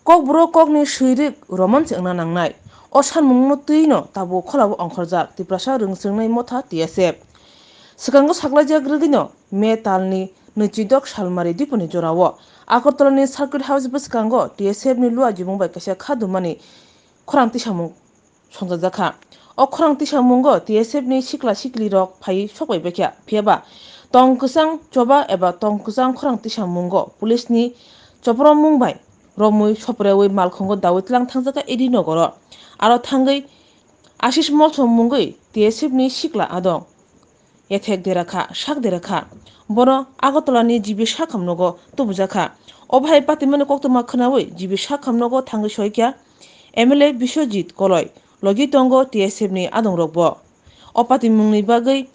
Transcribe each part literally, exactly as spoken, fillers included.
Kokborok kokni swirik romansi wngna nangnai. O sanmungno twino tabuk kholao ongkhorjak Tiprasa Rwngswngnai Motha T S F. Swkango saklaijak rwgwino May talni nwichidok salmari dipuni jorao Agartalani Circuit House bwskango T S F ni luajimung bai kaisa khadumani khorang tisamung songchajakha. O khorang tisamungo T S F ni sikla siklirok phaiwi sokbai baikha. Phiyaba tong kwchang choba eba tong kwchang khorang tisamungo police ni chopropmung bai romwi sopreui malkhungo daui tlang thangjakha A D nogoro. Aro thangwi Ashish Molsom mungwi T S F ni sikla adong. Ethek dera kha, sak dera kha. Bono Agartala ni G B sakham nogo tubujak kha. Obo hai patimani koktwma khwnawi G B sakham nogo thangwi soikha M L A Biswajit Koloi, logi tongo T S F ni adongrokbo. O patimungni bagwi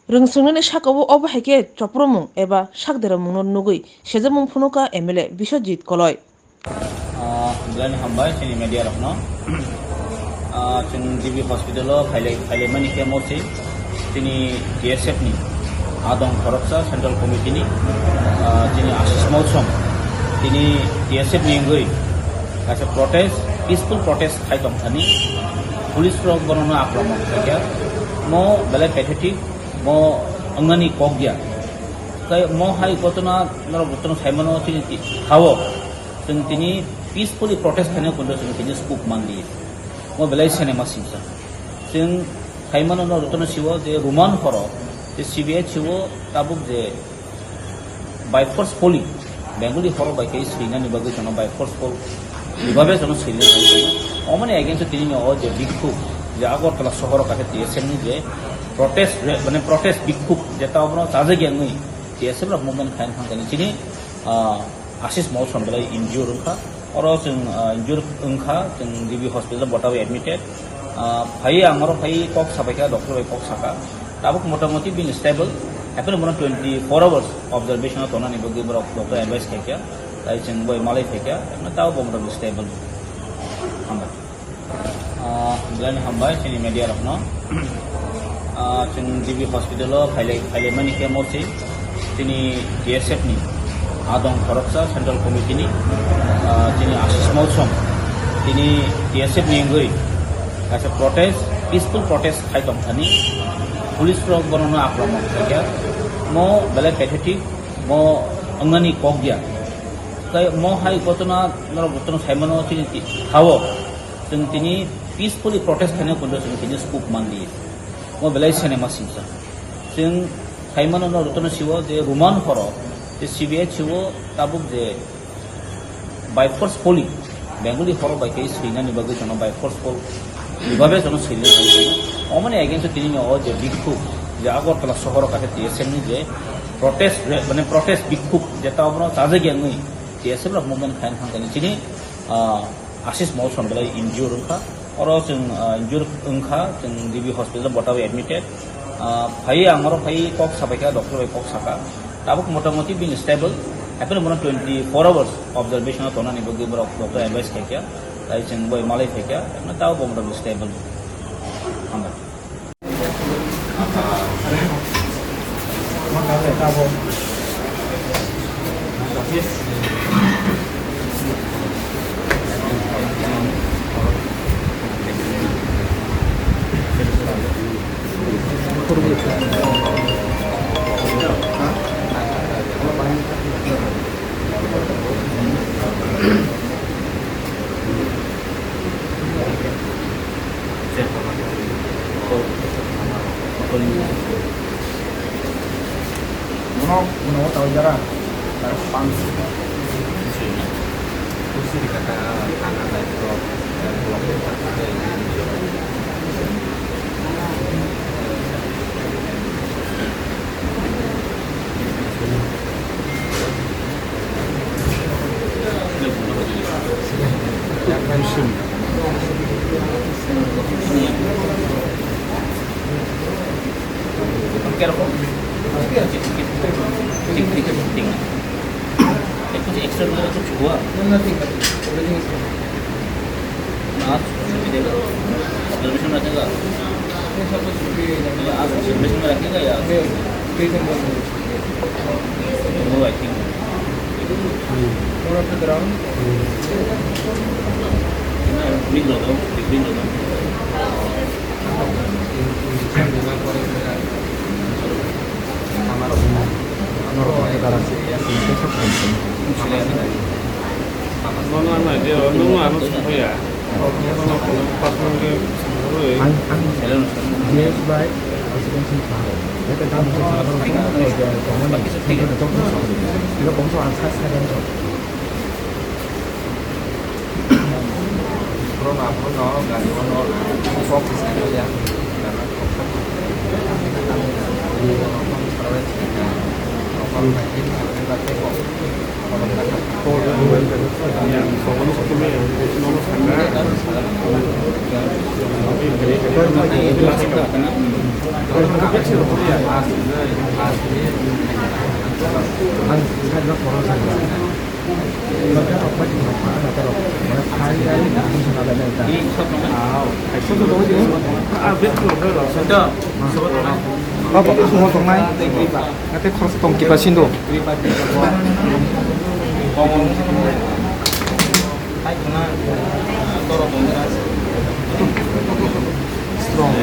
rwngswngnani sakao obo hai khe chopropmung eba sak deramungno nugwi sejakmung phunukha M L A Biswajit Koloi. Ah, belai ni hambai chini media rokno. Ah, chwng G B hospital o phailai, phailaimani khe mostly chini T S F ni adong khoroksa Central Committee ni, ah, chini Ashish Molsom, tini T S F ni wngwi kaisa protest, peaceful protest khai tongthani police rok bono akromon khaikha. Mo belai pathetic, mo wngnani kok ya. Tei mo hai ghotona norok jotono saimano chini ti-, hao. Chwng tini peacefully protest khaina kondo chwng tini scope manliya. Mo belai sinema singsa. Chwng khaimano no jotono siwo je Roman horo, je C B I siwo tabuk je by force poli, Bengali horo bai khe swinani bagwi jono by force pol, ibabe jono swinani bagwi jono. Omoni against tini no o je bikhuk, je Agartala sohoro kaisa T S F ni je protest re-, mane protest bikhuk, je ta obono chajak yang nui T S F rok movement khaina thangkani chini, ah, Ashish Molsom belai injure wngkha. Oro chwng, ah, injure wngkha, chwng G B hospital o bwtawi admitted. Ah, phai ang oro phai kok sabaikha, doctor bai kok saka. Tabuk motamoti bini stable. Hapheno bono twenty four hours observation o tonani bagwi borok doctor advice khaikha. Tai chwng bai malai phaikha. Hapheno tabuk bo motamoti stable. Hambai. Ah, belai ni hambai chini media rokno. Ah, chwng G B hospital o phailai, phailaimani khe mostly chini T S F ni adong khoroksa Central Committee ni, ah, chini Ashish Molsom, tini T S F ni wngwi kaisa protest, peaceful protest khai tongthani police rok bono akromon khaikha. Mo belai pathetic, mo wngnani kok ya. Tai mo hai ghotona norok jotono saimano chini ti-, hao. Chwng tini peacefully protest khaina kondo chwng tini scope manliya. Mo belai sinema singsa. Chwng khaimano no jotono siwo je Roman horo, je C B I siwo tabuk je by force poli, Bengali horo bai khe swinani bagwi jono by force pol, ibabe jono swinani bagwi jono. Omoni against tini no o je bikhuk, je Agartala sohoro kaisa T S F ni je protest re-, mane protest bikhuk, je ta obono chajak yang nui T S F rok movement khaina thangkani chini, ah, Ashish Molsom belai injure wngkha. Oro chwng, ah, injure wngkha, chwng G B hospital o bwtawi admitted. Ah, phai ang oro phai kok sabaikha, doctor bai kok saka. Tabuk motamoti bini stable. Hapheno bono twenty four hours observation o tonani bagwi borok doctor advice khaikha. Tai chwng bai malai phaikha. Hapheno tabuk bo motamoti stable. Hambai. Mono, mono tau jara, tau pang. कुछ एक्स्ट्रा वगैरह कुछ हुआ? ना, सुविधा का। ऑब्जर्वेशन रखेगा? ये सब कुछ भी नहीं। आप ऑब्जर्वेशन में रखेगा या? नहीं, ऑब्जर्वेशन में नहीं। वो, आई थिंक, ये One of the ground. Bono ang idea, no, ano sokya. Ang, ang G S by President Singh Sahab. Ito daw mo sa sa ko mo ni ko ko ko ko ko ko ko ang sa sa ko. Bro na bro no gari o no kok sa ko ya. Baba, kusumo tongnai. Nate khoroksa tong kipa sindo. Strong.